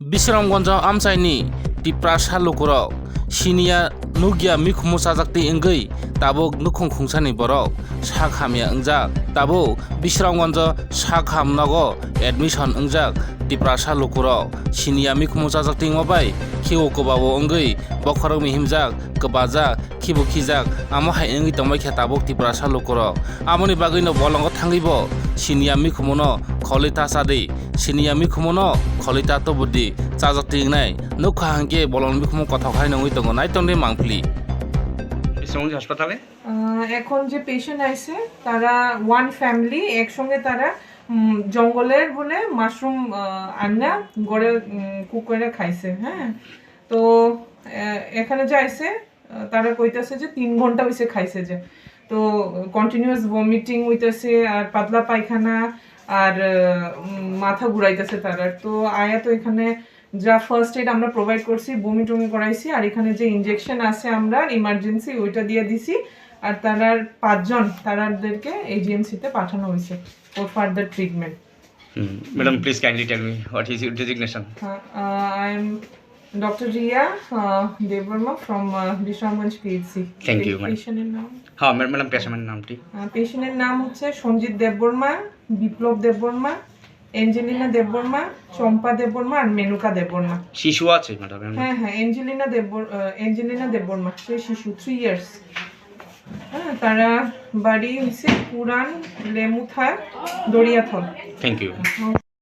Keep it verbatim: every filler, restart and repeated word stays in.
Bisramganjo amchaini Tiprasa lukurok siniya nukya mikhumu chajakti wngwi tabuk nukhung khungsani borok sak hamya wngjak. Tabuk Bisramganjo sak ham nogo admission wngjak Tiprasa lukurok siniya mikhumu chajakti wngma bai khiwo kwbabo wngwi bokhorokni himjak, kwbajak, khibo khijak, amo hai wngwi tongbai khe tabuk Tiprasa lukurok. Aboni bagwino bolongo thangwibo siniya mikhumuno kholi ta chadi, siniya mikhumuno kholi ta tubudi, chajak tingnai nukha hwnkhe bolong mikhumu kothok hai nungwi tongo, naitongdi mangpili. Bisramganj hospitale? আহ, এখন যে পেশেন্ট আইছে, তারা one family একসঙ্গে, তারা উম, জঙ্গলের বলে মাশরুম আহ, আন্না ঘরে কুক করে খাইছে। হ্যাঁ, তো আহ, এখানে যে আইছে, আহ, তারা কইতাছে যে তিন ঘন্টা হইছে খাইছে যে। তো কন্টিনিউয়াস ভমিটিং হইতাছে আর পাতলা পায়খানা আর আহ, উম, মাথা ঘুরাইতেছে তারা। তো আয়া তো এখানে যা ফার্স্ট এড আমরা প্রোভাইড করছি, বমি টমি করাইছি, আর এখানে যে ইনজেকশন আছে আমরা ইমার্জেন্সি ওইটা দিয়ে দিছি। আর তারার পাঁচজন, তারাদেরকে এজিএমসি তে পাঠানো হয়েছে for further treatment. Hmm. Madam, please kindly tell me what is your designation? Uh, uh, I am Doctor Ria uh, Debbarma from uh, Bisramganj PHC. Thank you, madam. পেশেন্টের নাম? হ্যাঁ, ম্যাডাম, পেশেন্টের নামটি? আহ, পেশেন্টের নাম হচ্ছে সঞ্জিত দেববর্মা, বিপ্লব দেববর্মা, অ্যাঞ্জেলিনা দেববর্মা, চম্পা দেববর্মা আর মেনুকা দেববর্মা। শিশু আছে, ম্যাডাম, এমনি? হ্যাঁ, হ্যাঁ, অ্যাঞ্জেলিনা দেববর-, আহ, অ্যাঞ্জেলিনা দেববর্মা, সে শিশু, থ্রি ইয়ার্স। হ্যাঁ, তারা বাড়ি হইছে পুরান লেমুথা, দরিয়াথল। Thank you.